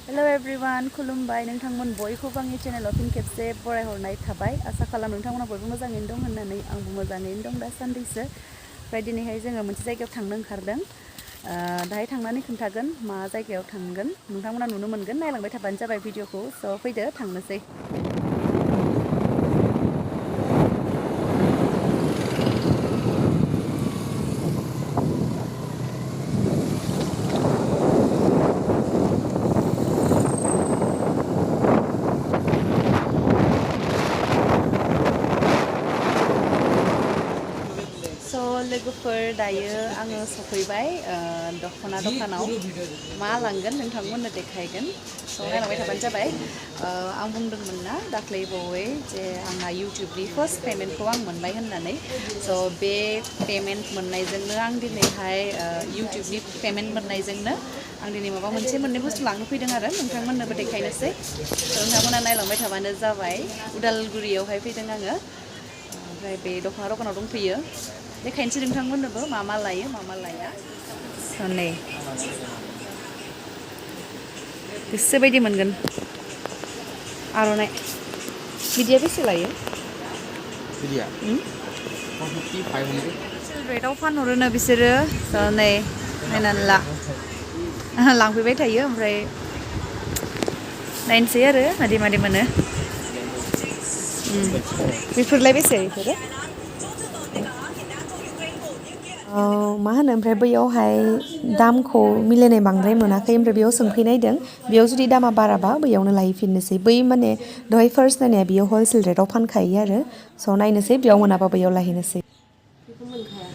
hello everyone खुलुमबाय नोंथांमोन बयखौबो आंनि चेनेलाव फिन खेबसे बरायहरनाय थाबाय आसा खालाम नोंथांमोना बयबो मोजाङैनो दं होननानै आंबो मोजाङैनो दं दासान्दिसो ओमफ्राय दिनैहाय जोङो मोनसे जायगायाव थांनो ओंखारदों दाहाय थांनानै खोन्थागोन मा जायगायाव थांगोन नोंथांमोना नुनो मोनगोन नायलांबाय थाबानो जाबाय भिडिअखौ स' फैदो थांनोसै लोगोफोर दायो आङो सफैबाय दख'ना दखानाव मा लांगोन नोंथांमोननो देखायगोन स' नायलांबाय थाबानो जाबाय आं बुंदोंमोन ना दाख्लै बावै जे आंहा इउटुबनि फार्स्ट पेमेन्टखौ आं मोनबाय होननानै स' बे पेमेन्ट मोननायजोंनो आं दिनैहाय इउटुबनि पेमेन्ट मोननायजोंनो आं दिनै माबा मोनसे मोननै बुस्थु लांनो फैदों आरो नोंथांमोननोबो देखायनोसै नोंथांमोना नायलांबाय थाबानो जाबाय उदालगुरियावहाय फैदों आङो ओमफ्राय बे दख'ना दखानाव दंफैयो देखायनोसै नोंथांमोननोबो मा मा लायो मा मा लाया नै गोसोबायदि मोनगोन आर'नाइ बिदिया बेसे लायो बिदिया 450 500 रेटआव फानहरोनो बिसोरो नै नायनानै ला लांफैबाय थायो ओमफ्राय नायनोसै आरो मादि मादि मोनो बेफोरलाय बेसे बेफोरो मा होनो ओमफ्राय बैयावहाय दामखौ मिलायनाय बांद्राय मोनाखै ओमफ्राय बेयाव सोंफैनायदों बेयाव जुदि दामा बाराबा बैयावनो लायफिननोसै बै माने दहाय फार्स्ट नायनाया बेयाव हलसेल रेटआव फानखायो आरो स' नायनोसै बेयाव मोनाबा बैयाव लायहैनोसै बेखौ मोनखाया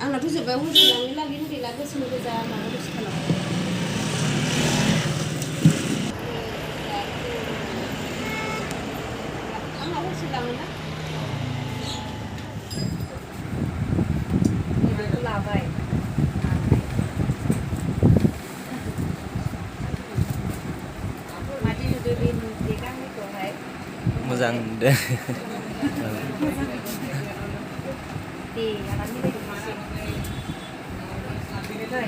आंनाथ' जोब्बाय हलसेलावनो लागैनो गैला गोसोम गोजा माबा दखानाव आंना हलसेल लाङोना लाबाय मादि नुदो बे गांनैखौहाय मोजां नुदों दे आंना मिलायदोंसै जाबाय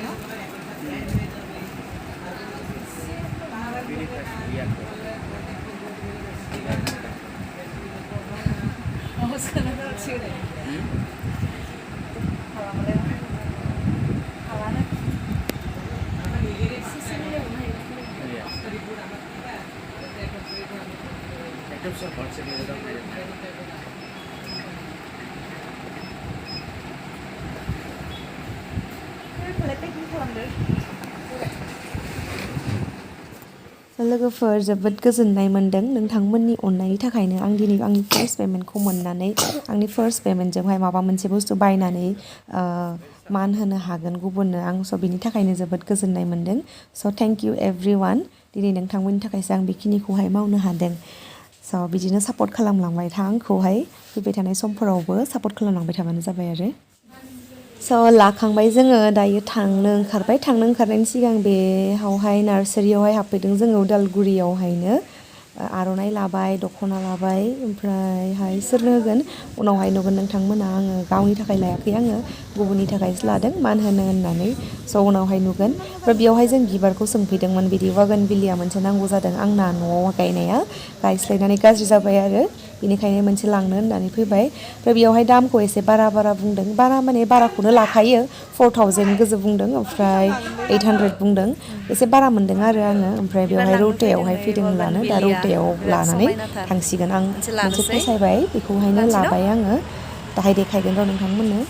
न' लोगोफोर जोबोद गोजोननाय मोन्दों नोंथांमोननि अननायनि थाखायनो आं दिनै आंनि फार्स्ट पेमेन्टखौ मोननानै आंनि फार्स्ट पेमेन्टजोंहाय माबा मोनसे बुस्थु बायनानै मान होनो हागोन गुबुननो आं स' बिनि थाखायनो जोबोद गोजोननाय मोन्दों स' थेंक इउ एभ्रिवान दिनै नोंथांमोननि थाखायसो आं बेखिनिखौहाय मावनो हादों स' बिदिनो सापर्ट खालामलांबाय था आंखौहाय फैबाय थानाय समफोरावबो सापर्ट खालामलांबाय थाबानो जाबाय आरो स' लाखांबाय जोङो दायो थांनो ओंखारनायनि सिगां बेयावहाय नार्सारियावहाय हाबफैदों जोङो उदालगुरियावहायनो आर'नाइ लाबाय दख'ना लाबाय ओमफ्रायहाय सोरनो होगोन उनावहाय नुगोन नोंथांमोना आङो गावनि थाखाय लायाखै आङो गुबुननि थाखायसो लादों मान होनो होननानै स' उनावहाय नुगोन ओमफ्राय बेयावहाय जों बिबारखौ सोंफैदोंमोन बिदि वागोन बिलिया मोनसे नांगौ जादों आंना न'आव गायनाया गायस्लायनानै गाज्रि जाबाय आरो बेनिखायनो मोनसे लांनो होननानै फैबाय ओमफ्राय बेयावहाय दामखौ एसे बारा बुंदों बारा माने बाराखौनो लाखायो 4000 गोजौ बुंदों ओमफ्राय 800 बुंदों एसे बारा मोनदों आरो आङो ओमफ्राय बेवहाय रौतायावहाय फैदों लानो दा रौतायाव लानानै थांसिगोन आं मोनसे फसायबाय बेखौहायनो लाबाय आङो दाहाय देखायगोन र' नोंथांमोननो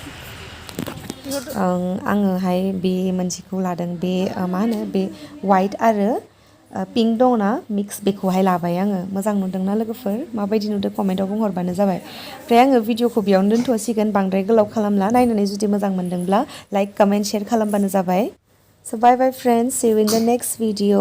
आङोहाय बे मोनसेखौ लादों बे मा होनो बे वाइट आरो पिंक दङना मिक्स बेखौहाय लाबाय आङो मोजां नुदोंना लोगोफोर माबायदि नुदों कमेन्टआव बुंहरबानो जाबाय ओमफ्राय आङो भिडिअखौ बेयावनो दोनथ'सिगोन बांद्राय गोलाव खालामला नायनानै जुदि मोजां मोनदोंब्ला लाइक कमेन्ट शेयार खालामबानो जाबाय स' बाय बाय friends see you in the next video